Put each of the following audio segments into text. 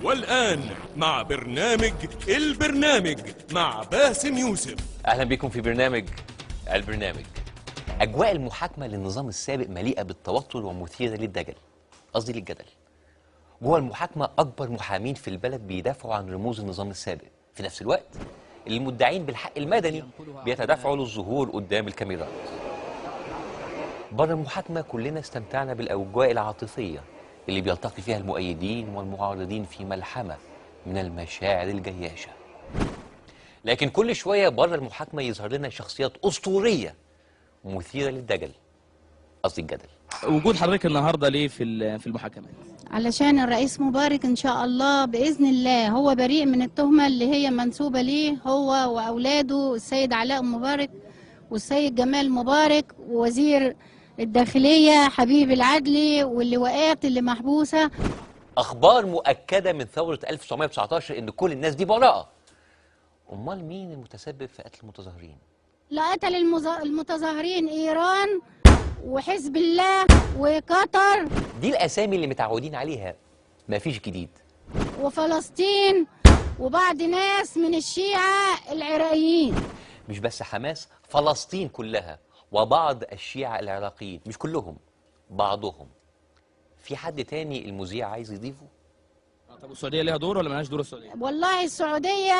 والآن مع برنامج البرنامج مع باسم يوسف. أهلا بكم في برنامج البرنامج. أجواء المحاكمة للنظام السابق مليئة بالتوتر ومثيرة للدجل، قصدي للجدل. جوه المحاكمة أكبر محامين في البلد بيدافعوا عن رموز النظام السابق، في نفس الوقت المدعين بالحق المدني بيتدافعوا للظهور قدام الكاميرات. بره المحاكمة كلنا استمتعنا بالأجواء العاطفية اللي بيلتقي فيها المؤيدين والمعارضين في ملحمة من المشاعر الجياشة. لكن كل شوية بره المحاكمة يظهر لنا شخصيات أسطورية مثيرة للدجل، قصدي الجدل. وجود حضرتك النهارده ليه في المحاكمات؟ علشان الرئيس مبارك إن شاء الله بإذن الله هو بريء من التهمة اللي هي منسوبة ليه، هو وأولاده السيد علاء مبارك والسيد جمال مبارك ووزير الداخلية حبيب العدلي واللواءات اللي محبوسة. أخبار مؤكدة من ثورة 1919 إن كل الناس دي براءة. أمال مين المتسبب في قتل المتظاهرين؟ لا، قتل المتظاهرين إيران وحزب الله وقطر. دي الأسامي اللي متعودين عليها، مفيش جديد. وفلسطين وبعض ناس من الشيعة العراقيين. مش بس حماس، فلسطين كلها وبعض الشيعة العراقيين، مش كلهم، بعضهم. في حد تاني المذيع عايز يضيفه؟ طب السعودية ليها دور ولا مالهاش دور السعودية؟ والله السعودية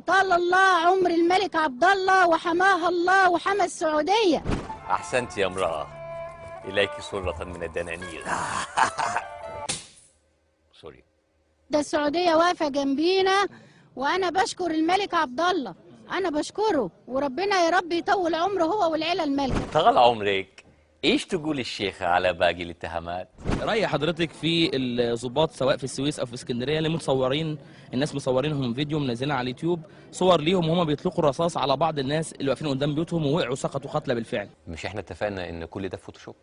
طال الله عمر الملك عبد الله وحماها الله وحمى السعودية. أحسنت يا امرأة، إليك سرة من الدنانير. سوري. ده السعودية واقفة جنبينا، وأنا بشكر الملك عبد الله، أنا بشكره، وربنا يا رب يطول عمره هو والعيلة المالكة. طال عمرك. إيش تقول الشيخة على باقي الاتهامات؟ رأي حضرتك في الضباط سواء في السويس أو في اسكندرية اللي متصورين، الناس مصورينهم فيديو منزلينها على اليوتيوب، صور ليهم وهم بيطلقوا الرصاص على بعض الناس اللي واقفين قدام بيوتهم ووقعوا سقطوا قتلى بالفعل. مش احنا اتفقنا إن كل ده فوتوشوب؟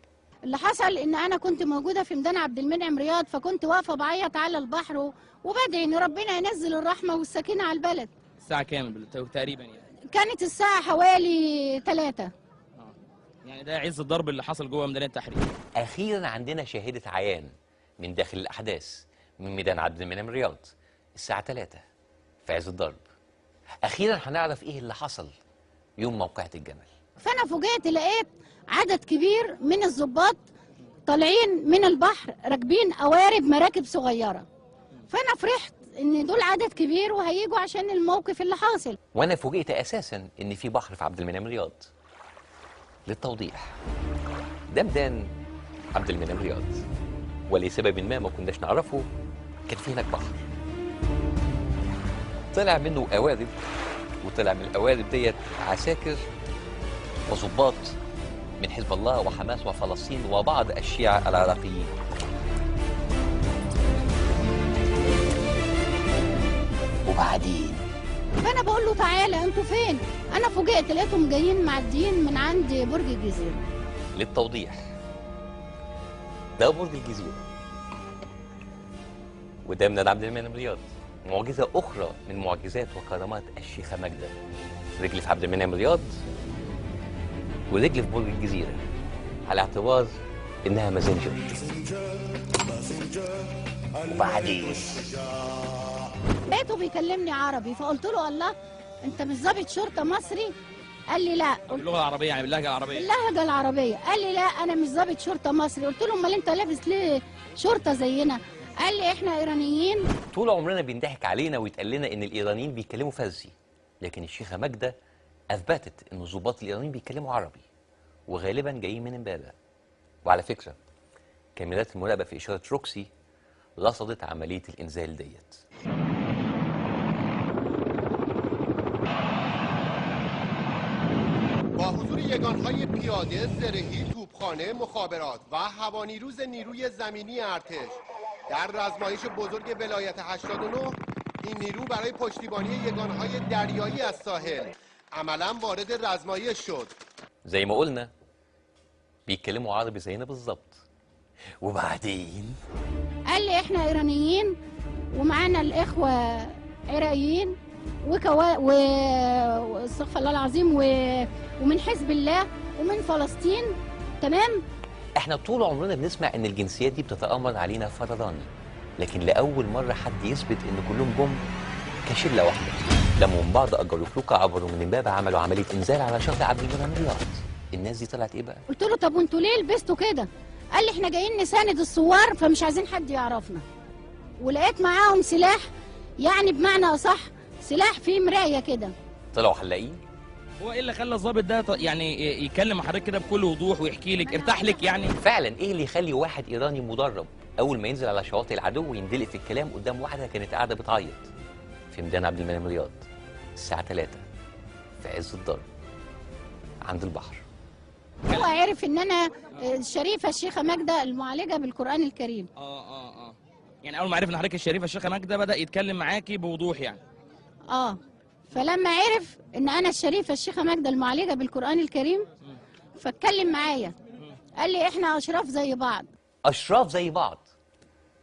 اللي حصل إن أنا كنت موجودة في ميدان عبد المنعم رياض، فكنت واقفة بعيط على البحر وبدعي إن ربنا ينزل الرحمة والسكينة على البلد. الساعة كام تقريبا يعني؟ كانت الساعة حوالي 3. يعني ده عز الضرب اللي حصل جوه ميدان التحرير. أخيرا عندنا شاهدة عيان من داخل الأحداث من ميدان عبد المنعم رياض الساعة 3 في عز الضرب. أخيرا هنعرف إيه اللي حصل يوم موقعة الجمل. فأنا فوجئت لقيت عدد كبير من الضباط طالعين من البحر راكبين قوارب مراكب صغيرة. فأنا فرحت إن دول عدد كبير وهيجوا عشان الموقف اللي حاصل. وأنا فوجئت أساسا إن في بحر في عبد المنعم رياض. للتوضيح، ده ميدان عبد المنعم رياض، ولسبب ما كناش نعرفه كان في هناك بحر طلع منه قوارب، وطلع من القوارب ديت عساكر وظباط من حزب الله وحماس وفلسطين وبعض الشيعة العراقيين. وبعدين فأنا بقول له تعالى انتوا فين؟ أنا فوجئت لقيتهم جايين معديين من عند برج الجزيرة. للتوضيح، ده برج الجزيرة وده من عبد المنعم رياض. معجزة أخرى من معجزات وكرامات الشيخة ماجدة، رجل في عبد المنعم رياض ورجل في برج الجزيرة، على اعتبار إنها مازنجر. وبعدين لقيته بيكلمني عربي، فقلت له الله انت مش ضابط شرطه مصري؟ قال لي لا. باللغة العربية يعني، باللهجة العربية؟ باللهجة العربية. قال لي لا انا مش ضابط شرطه مصري. قلت له امال انت لابس ليه شرطه زينا؟ قال لي احنا ايرانيين. طول عمرنا بينضحك علينا ويتقال لنا ان الايرانيين بيتكلموا فارسي، لكن الشيخه ماجدة اثبتت ان الضباط الايرانيين بيتكلموا عربي، وغالبا جايين من امبابه. وعلى فكرة كاميرات المراقبة في اشارة روكسي رصدت عملية الانزال ديت. با حضور یگان‌های پیاده، زرهی، توپخانه، مخابرات و هوانیروز نیروی زمینی ارتش در رزمایش بزرگ ولایت 89 این نیرو برای پشتیبانی یگان‌های دریایی از ساحل عملاً وارد رزمایش شد. زي ما قلنا بيتكلموا عربي زينا بالظبط. وبعدين قال لي احنا ايرانيين ومعانا الاخوة عراقيين واستغفر الله العظيم ومن حزب الله ومن فلسطين. تمام. احنا طول عمرنا بنسمع ان الجنسيات دي بتتآمر علينا فرضا، لكن لأول مرة حد يثبت إن كلهم جم كشلة واحدة. لموا من بعض، أجروا فلوكة، عبروا من إمبابة، عملوا عملية إنزال على شاطئ عبد المنعم رياض. الناس دي طلعت إيه بقى؟ قلت له طب وانتوا ليه لبستوا كده؟ قال لي احنا جايين نساند الثوار فمش عايزين حد يعرفنا. ولقيت معاهم سلاح، يعني بمعنى أصح سلاح فيه مراية كده. طلعوا حلاقين. هو ايه اللي خلى الظابط ده يعني يكلم حضرتك كده بكل وضوح ويحكي لك، ارتاح لك يعني؟ فعلا ايه اللي يخلي واحد ايراني مدرب اول ما ينزل على شواطئ العدو يندلق في الكلام قدام واحدة كانت قاعدة بتعيط في ميدان عبد المنعم رياض الساعة 3 في عز الضرب عند البحر؟ هو عرف ان انا الشريفة الشيخه ماجدة المعالجة بالقران الكريم. يعني اول ما عرف ان حضرتك الشريفة الشيخه ماجدة بدا يتكلم معاكي بوضوح يعني. فلما عرف ان انا الشريفة الشيخه ماجدة المعالجة بالقران الكريم فاتكلم معايا، قال لي احنا اشراف زي بعض. اشراف زي بعض.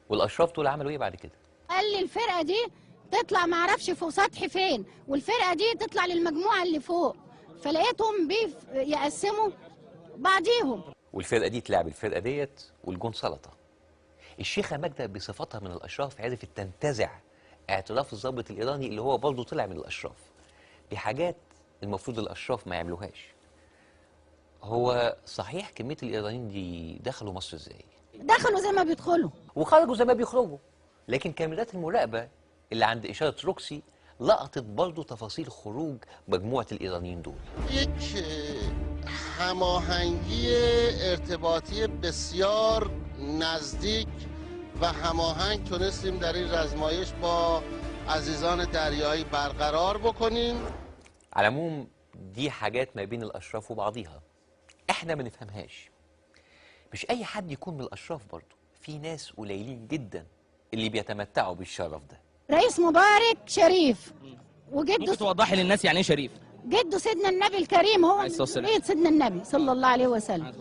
والاشراف دول عملوا ايه بعد كده؟ قال لي الفرقة دي تطلع ما اعرفش فوق سطح فين، والفرقة دي تطلع للمجموعة اللي فوق. فلقيتهم بيقسموا بعضيهم، والفرقة دي تلعب الفرقة ديت، والجون سلطة. الشيخه ماجدة بصفتها من الاشراف عرفت تنتزع اعتراف الضابط الايراني اللي هو برضه طلع من الاشراف بحاجات المفروض الاشراف ما يعملوهاش. هو صحيح كمية الايرانيين دي دخلوا مصر ازاي؟ دخلوا زي ما بيدخلوا وخرجوا زي ما بيخرجوا، لكن كاميرات المراقبة اللي عند اشارة روكسي لقطت برضه تفاصيل خروج مجموعة الايرانيين دول. یک هماهنگی ارتباطی بسیار نزدیک و هماهنگ تونستیم در این رزمایش با عزیزان دریایی برقرار بکنیم. على العموم دي حاجات ما بين الأشراف وبعضيها احنا ما نفهمهاش. مش أي حد يكون من الأشراف برضه، في ناس قليلين جدا اللي بيتمتعوا بالشرف ده. رئيس مبارك شريف، وجده ممكن توضحي للناس يعني ايه شريف؟ جده سيدنا النبي الكريم، هو من ذرية سيدنا النبي صلى الله عليه وسلم،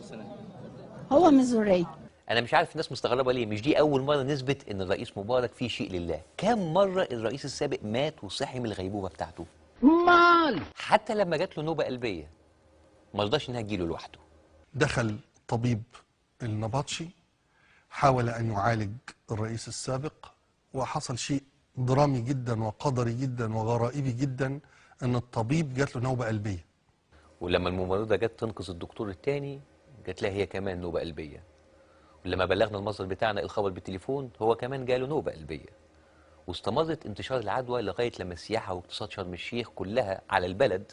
هو من ذرية. أنا مش عارف الناس مستغربة ليه، مش دي أول مرة نثبت إن الرئيس مبارك فيه شيء لله. كم مرة الرئيس السابق مات وصحي من الغيبوبة بتاعته؟ مال حتى لما جات له نوبة قلبية ما رضاش إنها تجيله لوحده. دخل طبيب النبطشي حاول أن يعالج الرئيس السابق، وحصل شيء درامي جدا وقدري جدا وغرائبي جدا، أن الطبيب جات له نوبة قلبية. ولما الممرضة جت تنقذ الدكتور الثاني جات لها هي كمان نوبة قلبية. ولما بلغنا المصدر بتاعنا الخبر بالتليفون هو كمان جاله نوبة قلبية. واستمرت انتشار العدوى لغاية لما السياحة واقتصاد شرم الشيخ كلها على البلد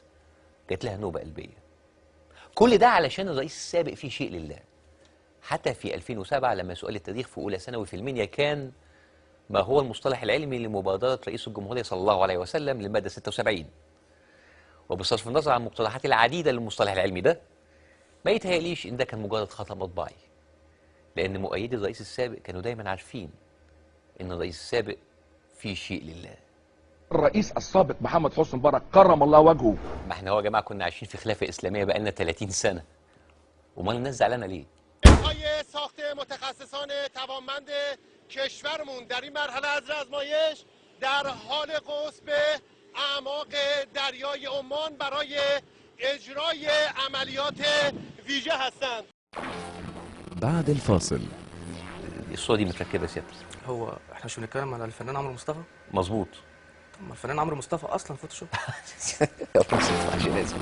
جات لها نوبة قلبية. كل ده علشان الرئيس السابق فيه شيء لله. حتى في 2007 لما سؤال التاريخ في أولى ثانوي في المنيا كان ما هو المصطلح العلمي لمبادرة رئيس الجمهورية صلى الله عليه وسلم للمادة 76؟ وبصرف النظر عن المقترحات العديدة للمصطلح العلمي ده، ما يتهيأليش إن ده كان مجرد خطأ مطبعي، لأن مؤيدي الرئيس السابق كانوا دايما عارفين إن الرئيس السابق فيه شيء لله. الرئيس السابق محمد حسني مبارك كرم الله وجهه. ما احنا هو يا جماعة كنا عايشين في خلافة إسلامية بقالنا 30 سنة، ومال الناس زعلانة ليه؟ ساخت متخصصان توانمند کشورمون در این مرحله از رزمایش در حال غوص به اعماق دریای عمان برای اجرای عملیات ویژه هستند. بعد الفاصل. الصورة دي متركبة سيادتك. هو احنا مش بنتكلم على الفنان عمرو مصطفى؟ مظبوط. طب ما الفنان عمرو مصطفى اصلا فوتوشوب. يا عشان لازم.